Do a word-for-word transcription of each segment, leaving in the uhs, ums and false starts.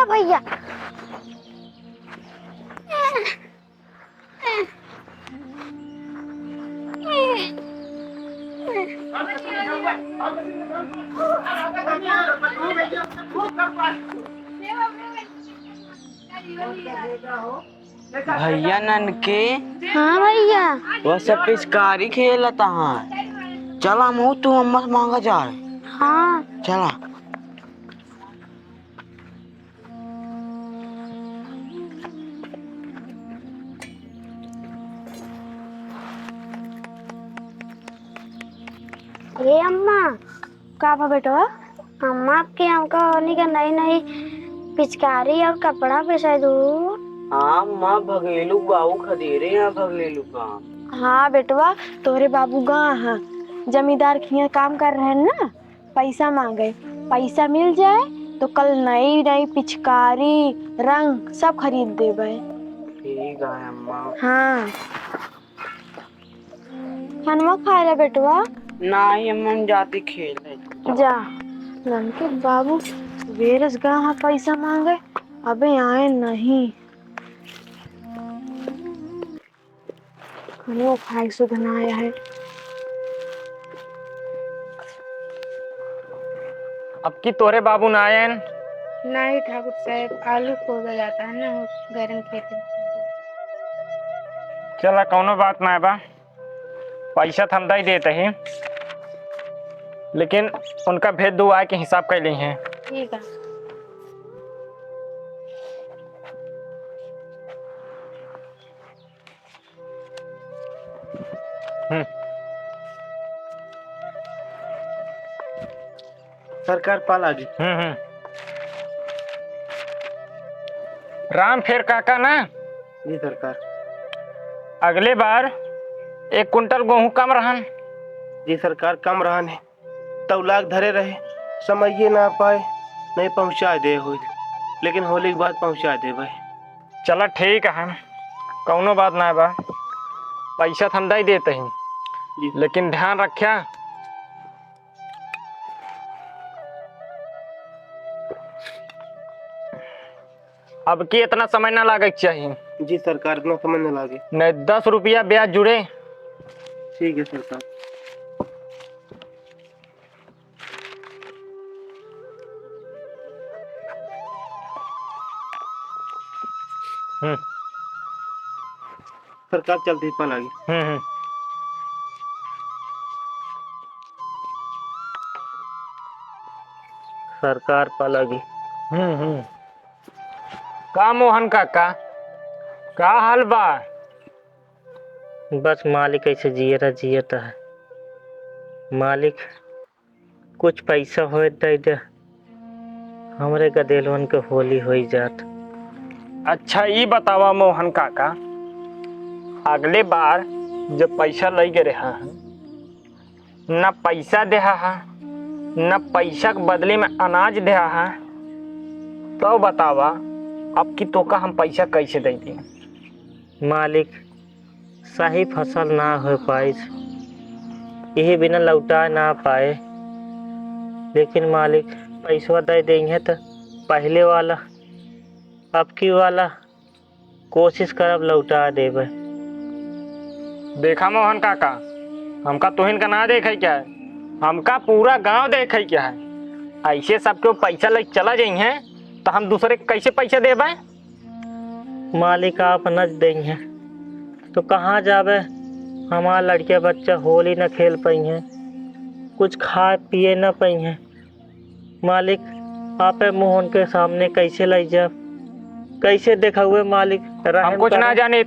भैया। भैया ननके। हाँ भैया। वो सब पिचकारी खेलत हैं। चला हमहू तू अम्मा से मांगा जाए। हाँ। चला। ए अम्मा। का भा बेटवा? अम्मा, आपके हमका होली का नई नई पिचकारी और कपड़ा पिसाई दू। हाँ अम्मा, भगेलू बाबू खदेरे हैं भगेलू का। हाँ बेटवा, तोहरे बाबू गा हैं, जमींदार खिया काम कर रहे हैं ना, पैसा मांगे, पैसा मिल जाए तो कल नई नई पिचकारी, रंग सब खरीद देबे। ठीक है अम्मा। हाँ। खानवा खाए ला बेटवा? नाही अम्मा, हम जाती खेले। जा। ननके बाबू बेरस गा हैं पैसा मांगे, अबे आए नहीं। खानो खाए सुध ना आया है। अब की तोरे बाबू ना आयन? नहीं ठाकुर साहब, आलू खोदा जाता है ना, घर में खेत में। चला, कौनो बात ना बा, पैसा तो हम दे देते ही, लेकिन उनका भेज दो, आए के हिसाब कर ली हैं। ठीक है। हम्म। सरकार पा लागी। हम्म, हम्म। राम फेर काका ना? जी सरकार। अगले बार एक कुंटल गेहूं कम रहन। जी सरकार, कम रहन है। तौलाक धरे रहे, समइये ना पाए, नहीं पहुँचाए दे होई, लेकिन होली के बाद पहुँचाए देबे। चला ठीक है, कौनो बात ना बा, पैसा तो हम दे देते ही, जी। लेकिन ध्यान रख्या, अब की इतना समय ना लागे के चाहिए। जी सरकार, इतना समय ना लागे। नहीं, दस रुपया ब्याज जुड़े। ठीक है सरकार। हम्म। सरकार चलते ही पा लागी। हम्म, हम्म। सरकार पा लागी। हम्म, हम्म। का मोहन काका, का हाल बा? बस मालिक, ऐसे जियत है, जियत है। मालिक, कुछ पैसा होए त दे दे, हमरे गदेलवन के होली होई जात। अच्छा, ई बतावा मोहन काका, अगले बार जब पैसा लई गए रहा है, न पैसा देहा है, न पैसा के बदले में अनाज देहा है, तो बतावा, अब की तोका हम पैसा कैसे दे दी? मालिक, सही फसल ना हो पाइस, यही बिना लौटा ना पाए। लेकिन मालिक, पैसवा दे देंगे तो पहले वाला, अब की वाला कोशिश करब लौटा देबे। देखा मोहन काका, हमका तुहिन का ना देखे क्या है, हमका पूरा गांव देखे क्या है। ऐसे सबके पैसा ले चला जाइए तो हम दूसरे के कैसे पैसा देबे? मालिक आप न देइहें तो कहाँ जाबे? हमार लड़के बच्चा होली न खेल पइहें, कुछ खाए पिए न पइहें। मालिक, आपे मुँह उनके सामने कैसे लाई जाब? कैसे देखउए मालिक? रहम हम कुछ ना करे। जाने।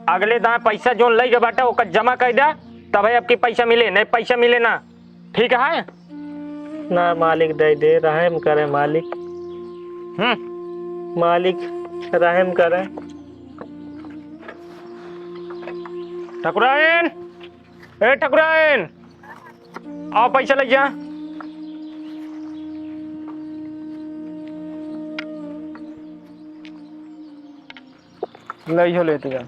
अगले दाएं पैसा जोन लई गए बाटे ओकर जमा कर दे, तब है आपकी पैसा मिले, नहीं पैसा मिले ना। ठीक है? ना मालिक, दे दे, रहम करे मालिक। हम्म। मालिक, रहम करे। ठकुराइन, ए ठकुराइन, आओ पैसा ले जा। ले हो लेते जा।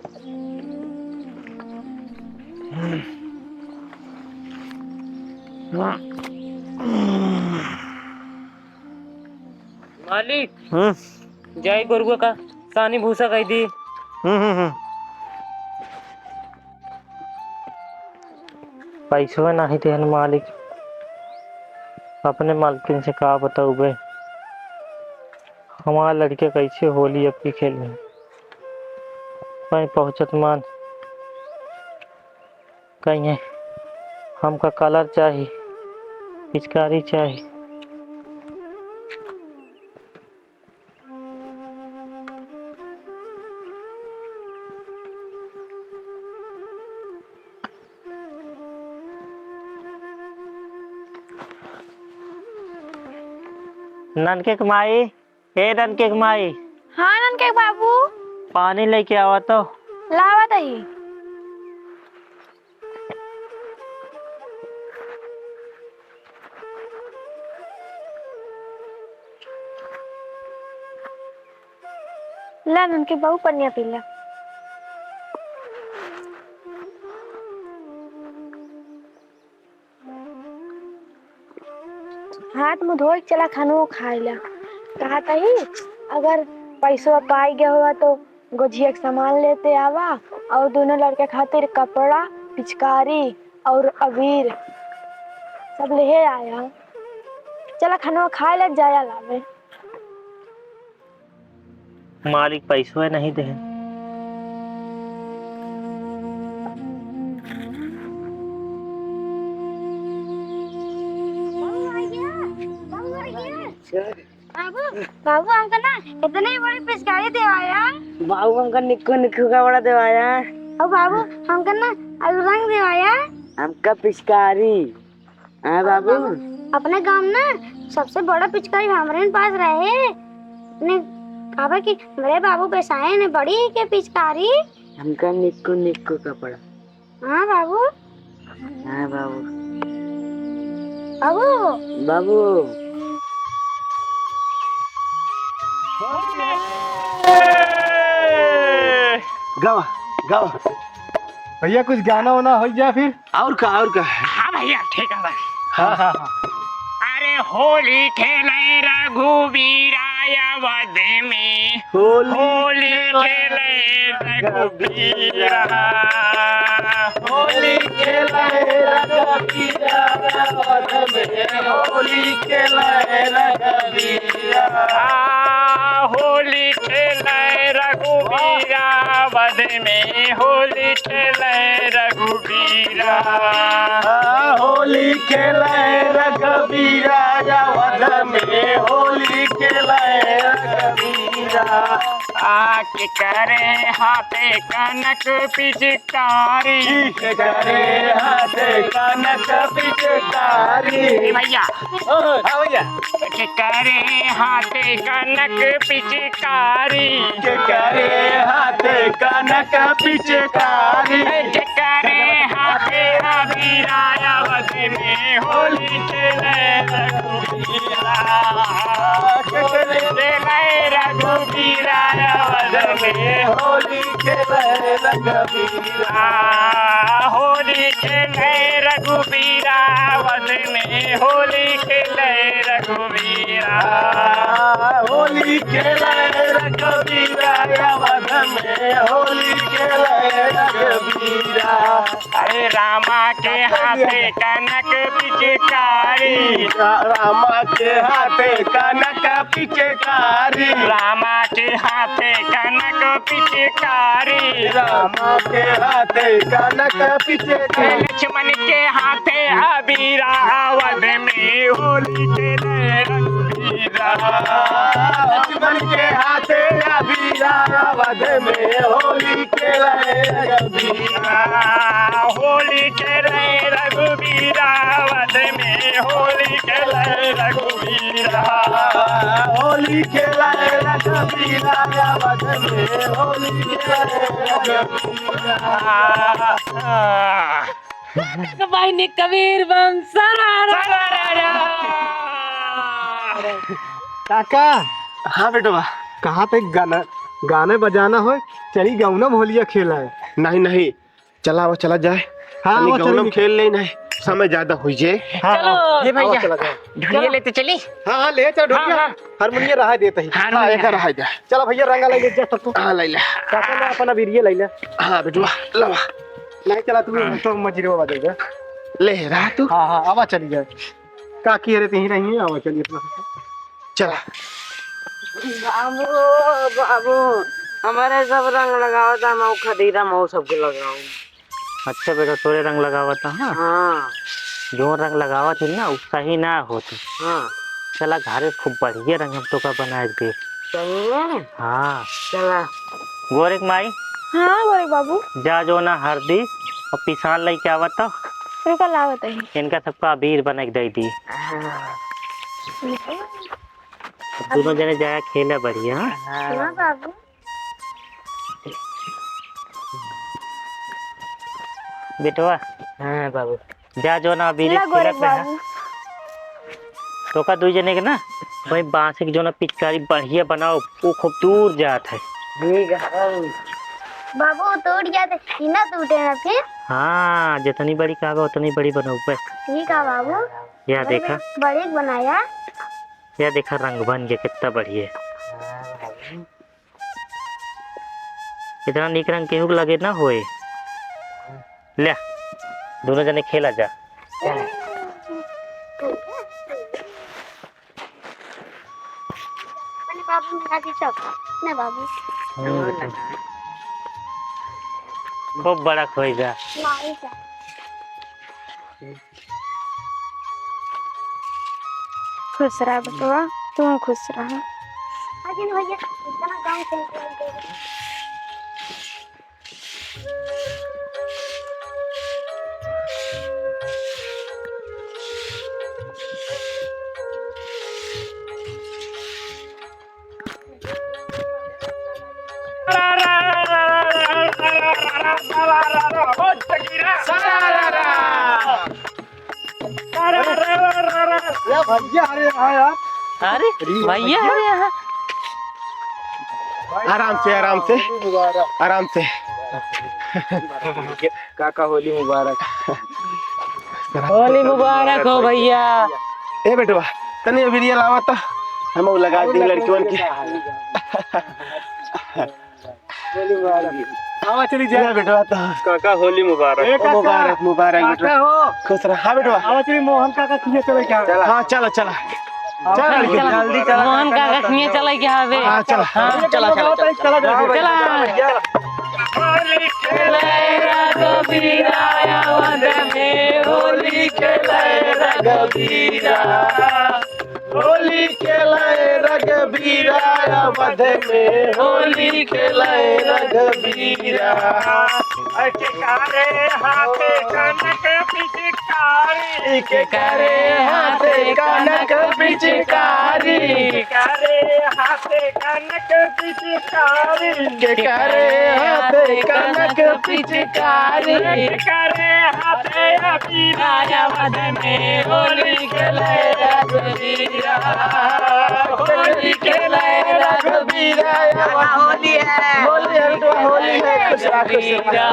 मालिक, मालिक, हम्म। जाई गोरुआ का सानी भूसा कइ दी। हम्म, हम्म, हम्म। पैसवा नाहीं देहन मालिक, अपने मालकिन से का बतउबे, हमार लड़के कइसे होली अब की खेल में। कहीं पहुँचत मान, कहीं हमका कलर चाही, पिचकारी चाही। ननके के माई, ए ननके के माई। हाँ ननके के बाबू। पानी लेके आवा तो। लावत ही। ला ननके बाबू पनिया पी ला। हाथ मुँह धोइ के चला खानो खाइ ला। कहा तही अगर पैसवा पाइ गया हुआ तो गोझिया के सामान लेते आवा और दोनों लड़के खातिर कपड़ा, पिचकारी और अबीर सब लेहे आया। चला खानो खाइ ला, जाया लावे। मालिक पैसवे नहीं दे। बाबू, बाबू, हमका ना इतनी बड़ी पिचकारी देवाया। बाबू, हमका निक्कू निक्कू का बड़ा देवाया। और बाबू, हमका ना और रंग देवाया। हमका पिचकारी। हाँ बाबू। अपने गाँव ना सबसे बड़ा पिचकारी हमरे पास रहे। ने कहा कि मेरे बाबू बेसाए ने बड़ी के पिचकारी। हमका निक्कू निक्कू कपड़ा। हाँ बाबू। हाँ बाबू। बाबू। बाबू। गावा, गावा। भैया, कुछ गाना वाना होइ जाए फिर। और का, और का? हाँ भैया, ठीक है भाई। हाँ, हाँ, हाँ। अरे होली खेले रघुबीरा अवध में, होली होली खेले खेले रघुबीरा। होली खेले रघुबीरा अवध में, होली खेले रघुबीरा। आ, होली खेले रघुबीरा अवध में, होली खेले रघुबीरा। आ, होली खेले रघुबीरा अवध में, होली खेले रघुबीरा। आ, के करे हाथे कनक पिचकारी। के करे हाथे कनक पिचकारी। ए भैया। ओ, हाँ भैया। के करे हाथे कनक पिचकारी। के करे हाथे कनक पिचकारी। के करे हाथे अबीरा अवध में होली खेले रघुबीरा। होली खेले रघुबीरा अवध में होली खेले रघुबीरा। आ, होली खेले रघुबीरा अवध में, होली खेले रघुबीरा। आ, होली खेले रघुबीरा अवध में, होली खेले रघुबीरा। अरे रामा के हाथे कनक पिचकारी। रा-, रामा के हाथे कनक पिचकारी। रामा के हाथे कनक पिचकारी। रामा के हाथे कनक पिचकारी। लक्ष्मण के हाथे अबीरा अवध में होली खेले रघुबीरा। लक्ष्मण के हाथे अबीरा अवध में होली खेले रघुबीरा। होली खेले रघुबीरा अवध में, होली खेले रघुबीरा। होली खेले रघुबीरा अवध में, होली खेले रघुबीरा। बहिनी कबीर बम सरारा। काका। हाँ बेटवा। कहा थे गाना, गाने बजाना हो, चली गौना में होलिया खेला है। नहीं, नहीं, चला, वो चला जाए। हाँ, तनी वो गौना में चली। खेल ले, नहीं। समय ज्यादा होइ जाए। हाँ, चलो। हाँ। ए भैया, आवा, चला जाए। ढोलिया चलो। लेते चली। हाँ, हाँ, ले चल ढोलिया। हाँ, हाँ। हारमोनिया रहा देता ही। हारमोनिया। हाँ, एक रहा दे। चला भैया, रंगा ले, ले जा तब तू। हाँ, ले ले। काका, मैं अपन अबीरिये ले ले। हाँ, बेटवा, लावा। नहीं चला तू, तो मजरे बाबा दे दे। ले, रहा तू। हाँ, हाँ, आवा चली जाए। काकी, अरे, तहीं रही, आवा चली अपना। चला। बाबू, बाबू, हमारे सब रंग लगावत है, मऊ खदीरा, मऊ सबके लगाओ। अच्छा बेटा, तोरे रंग लगावत है, हाँ? हाँ। जो रंग लगावत है ना, उ सही ना होत। हाँ। चला घरे खूब बढ़िया रंग हम तोका बनाए के दे। सही में? हाँ। चला। गोरे के माई। हाँ, गोरे बाबू। जा जो ना हरदी और पिसान लेके आवत तो। रुका लावत है। इनका सबका अबीर बना के दे दी। हाँ। अब दोनों जने जाया खेला बढ़िया, हाँ? हाँ। हाँ, बाबू। बेटवा। हाँ, बाबू। जा जो ना अबीर ला खेलत गोरे रहा। बाबू। तोका दुई जने के ना, वही बांस के जो ना पिचकारी बढ़िया बनाओ, वो खूब दूर जात है। ठीक है, बाबू। बाबू, टूट जात है, ई ना टूटे ना फिर। हाँ, जितनी बड़ी कहबे, उतनी बड़ी बनौबे। ठीक है, बाबू। या देखा। बड़ी बनाया। या देखा, रंग बन गया, कितना बढ़िया। इतना नीक रंग केहू के लगे ना होए। ले, दोनों जने खेला जा। अपने बाबू में आके चौक, अपने बाबू। हम्म, बेटा। खूब बड़ा खोई जा। नहीं जा। खुश रहा बेटवा, तू खुश रहा। अजिन भैया, इतना गाँव से निकल गए। या भैया, अरे हाँ यार। अरे, अरे भैया, भैया। अरे यहाँ। आराम से, आराम से। होली मुबारक। आराम से। काका, होली मुबारक। होली मुबारक हो भैया। ए बेटवा, तनी अबीरिया लावा तो, हम लगा दी लड़कियों के। आवा चली जा। ले बेटवा तो। काका, होली मुबारक। ए काका। मुबारक, मुबारक बेटवा। काका हो। खुश रह। हाँ बेटवा। आवा चली, मोहन काका किए चले क्या? हाँ, चला, चला। चला, चला, जल्दी चला। मोहन काका किए चले क्या हवे? हाँ, चला। हाँ, चला, चला, चला। चला। होली खेले रघुबीरा अवध में, होली खेले रघुबीरा। होली खेले रघुबीरा अवध में, होली खेले रघुबीरा। के करे हाथे कनक पिचकारी, के करे हाथे कनक पिचकारी, के करे हाथे कनक पिचकारी, के करे हाथे कनक पिचकारी, के करे हाथे अबीरा अवध में होली खेले रघुबीरा, होली खेले रघुबीरा। होली है। होली है, होली है, खुश रहा, खुश रहा।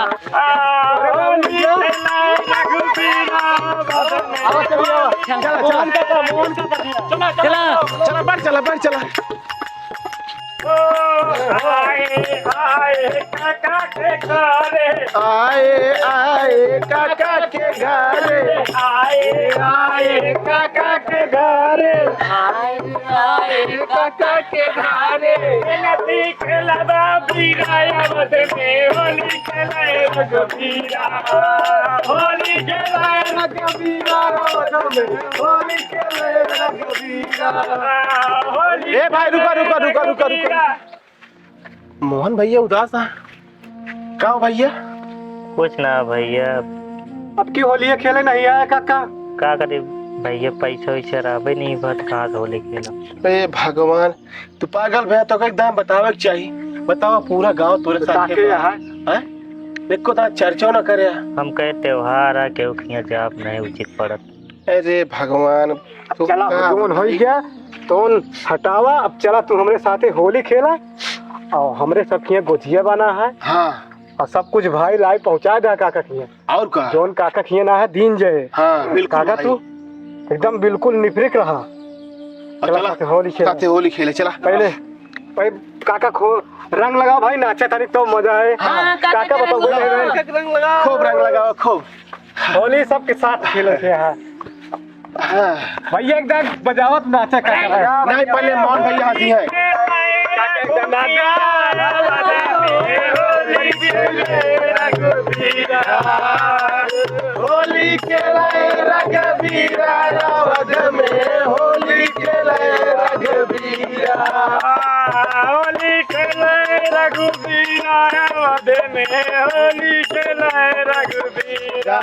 होली खेले रघुबीरा। आवा, चलिए, आवा। चला, चला। मोहन काका, मोहन काका। चला, चला। चला, बढ़ चला, बढ़ चला। ओ, आए, आए, काका के घरे। आए, आए, काका के घरे। आए, आए, काका के घरे। आए, आए, काका के घरे। नदी खेलबा बीरा अवध में, होली खेले रघुबीरा। होली खेले रघुबीरा अवध में, होली खेले रघुबीरा। होली ए भाई, रुका, रुका, रुका, रुका, रुका। खेले रघुबीरा। मोहन भैया उदास है। का हो भैया? कुछ ना भैया। अब की होलिया खेले नहीं आया काका? का करे भैया, पैसा वैसा रहबे नहीं बा, तो कहाँ से होली खेलब? ए भगवान, तू पागल भैया, तो एकदम बतावे के चाही। बतावा, पूरा गांव तोरे साथे ताके बा। यहाँ। हैं? एको दांत चर्चा ना करे। हम कहे त्योहार आ, केहू के यहाँ जाब नहीं उचित पड़त। अरे भगवान, तू चला, का जोन होई गया, तोन हटावा। अब चला, तू हमरे साथे होली खेला और हमरे सब के यहाँ गोजिया बना है। हाँ। और सब कुछ भाई लाई पहुँचा दे काका किहे। और का? जौन काका किहे ना है, दीन जय। हाँ, बिल्कुल काका भाई। तू एकदम बिल्कुल निफरिक रहा। और चला चला, साथे होली खेले। साथे होली खेले, चला। पहले, पहले काका खो, रंग लगाओ भाई, नाचे तनिक तो मजा आए। हाँ, काका काका के बताओ, रंग बोले लगाओ। हैं। काका के रंग लगाओ। खूब रंग लगाओ, खूब। होली सबके साथ खेले थे यहाँ। हाँ। भैया एकदम बजावत नाचे काका। नहीं, पहले मोहन भैया हंसी है। होली खेले रघुबीरा, अवध में होली खेले रघुबीरा। होली खेले रघुबीरा, अवध में होली खेले रघुबीरा।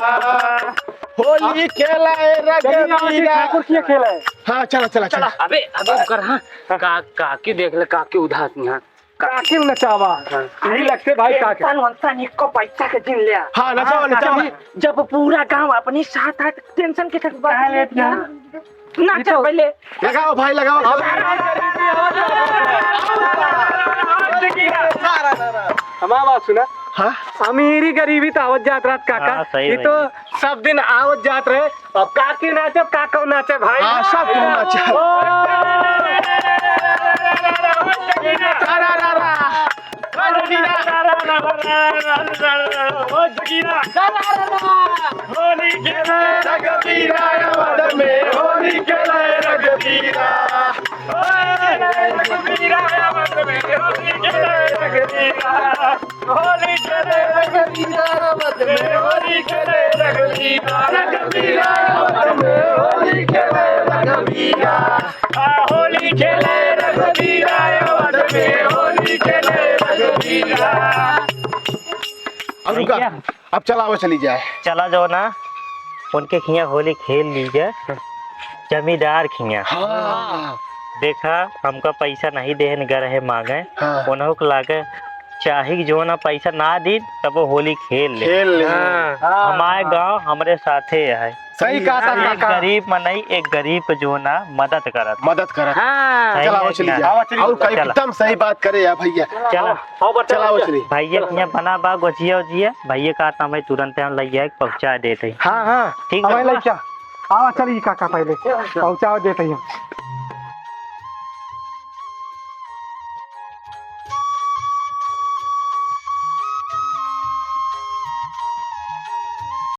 होली खेले चलिए, आज रघुबीरा। ठाकुर किहे खेले। हाँ, चला, चला, चला। अबे, अबे, कर, हाँ। का, काकी देख ले, काकी उदास नहीं, हाँ। काकी नचावा। हाँ। यही लगते भाई, काकी। टेंशन वेंशन एको पैसा के जिन ले। हाँ, नचावा, हाँ, नचावा। जब, जब पूरा गांव अपने साथ है, तो टेंशन के साथ बात काहे लेत नहीं। ना ये चल तो पहले। लगाओ भाई, लगाओ। हमारा बात सुना। हाँ? अमीरी गरीबी तो आवत जात रहत काका। हाँ, सही ये भाई। तो सब दिन आवत जात रहे। अब काकी नाचे, काका नाचे भाई। हाँ, सब केहू नाचे। ओ! रा, रा, रा, रा। होली खेले रघुबीरा, अवध में होली खेले रघुबीरा। होली खेले रघुबीरा, अवध में होली खेले रघुबीरा। होली खेले रघुबीरा, अवध में होली खेले रघुबीरा। रघुबीरा, अवध में होली खेले रघुबीरा। आ, होली खेले रघुबीरा, अवध में होली खेले रघुबीरा। अब रुका, भैया। अब चलाओ, चली जाए। चला जाओ ना, उनके खिया होली खेल लीजिए, जमींदार खिया। हाँ। देखा, हमका पैसा नहीं देहन, गर है मांगे, हाँ। उन्हों के लागे चाही कि जो ना पैसा ना दी, तब वो होली खेल ले। खेल ले। हाँ। हमारे गाँव हमरे साथे है। सही कहा था एक काका। गरीब मनई, एक गरीब के जो ना मदद करत। मदद करत। हाँ। सही चला, है वो चली कि जा। ना? और चला। एकदम सही बात करे यार भैया। चला। हाँ, बच्चा, चला, वो बच्चा। चली। भैया के यहाँ बना बा गोजिया उजिया, भैया का आता मैं तुरंत यहाँ लइया के पहुँचा देते हैं। हाँ, हाँ। ठीक हमें बा। लइका। आवा, चली काका पहले। पहुँचा देते हैं।